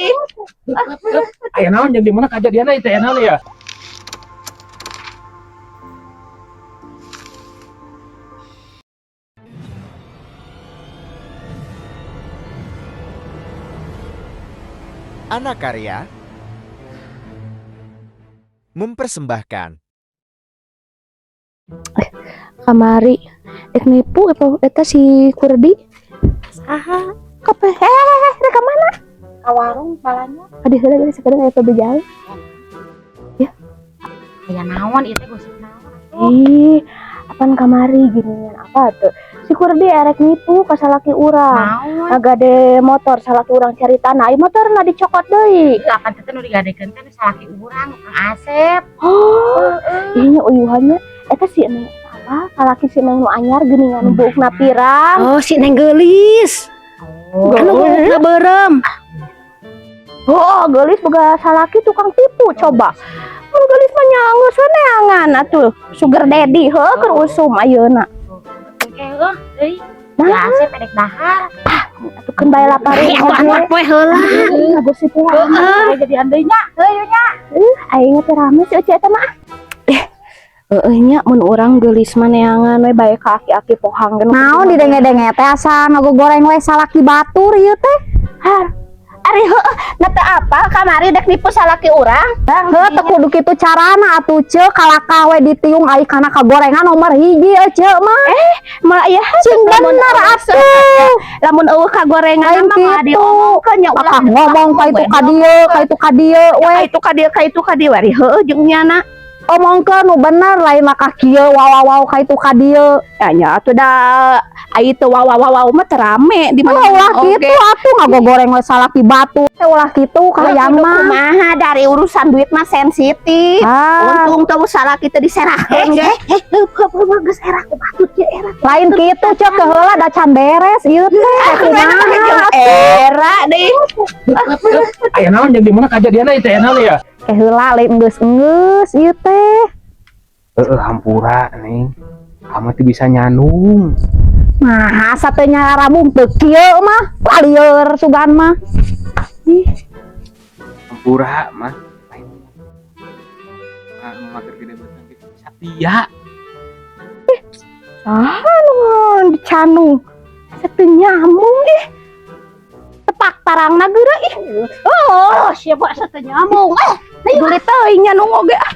Ih. Aya naon jeung di mana kajadianna ieu teh, aya naon ya? Anakarya mempersembahkan. Kamari ek nipu eta eta si Kurdi. Saha? Kape rek ka mana? Ka warung palanya. Adi heula geus sakedeung aya pabejaan. Aya naon ieu teh, gosip naon atuh? Ih, apaan kamari ginian apa tuh? Si Kurdi erek nipu ka salaki urang. Naon? Ngagade motor salaki urang caritana, ai motorna dicokot deui. Ieu apan teh nu digadekeun teh nu salaki urang, Kang Asep. Oh, ieu nya uyuhannya eta si Neng apa? Salaki si Neng nu anyar geuningan nu buukna pirang. Oh, si Neng geulis. Oh. Anu buukna beureum. Oh, geulis boga salaki tukang tipu coba. Mun geulis mah nya geus we neangan atuh. Sugar daddy heuh keur usum ayeuna. Oke, heuh, deui. Nah. Ya Asep edek dahar. Atuh keun bae laparin Atuh angkat poe heula. Ngagosip wae. Heeh, jadi deui nya. Heuh nya. Aing teh rame si Uci eta mah. Heeh nya, mun urang geulis mah neangan we bae ka aki-aki pohang ge nu Naon didenge-denge teh asa ngagogoreng we salaki batur ieu teh. Har. Ari heueuh, na teu apal kamari dek nipu salaki urang. Heuh, teu kudu kitu carana atuh, Ceu, kalakah we ditiung ai kana kagorengan nomor hiji euy Ceu mah. Mah ieu Sing bener atuh. Lamun eueuh kagorengan Lain mah moal kitu. diomongkeun nya, ulah Akah ngomong ka itu ka dieu, ka itu ka dieu we. ka itu ka dieu, ka itu ka dieu, ari heueuh jeung nyana. Omongkeun nu bener, lain lakah kieu wawawaw ka itu ka dieu. Ya nya atuh da ai teu wawawaw mah teu rame di mana. Ulah ulah kitu atuh, ngagogoreng we salaki batu. Teh ulah kitu kahayang mah. Kumaha dari urusan duit mah sensitif. Ah, Untung teu salaki teu diserahkeun ge. Heup heup heup, geus era ku batut ye era. Lain kitu, Ceu, ke heula da can beres ieu teh. Kumaha atuh? Era deui. Aya naon jeung di mana kajadianna ieu teh, aya naon ya? Eh heula lain geus-geus ieu teh. Heeh, hampura Neng. Kamu tuh bisa nyanung. Nah, asa teu nyarambung teu kieu mah, lalieur sugan mah. Hampura mah. Lain. Ah, mager gede beuteung ge. Satia. Ah, nuhun dicanung. Satu nyamung ih. Tepak tarangna geura ih. Oh, siapa satu nyamung. Eh, dulit teuing nyanung oge ah.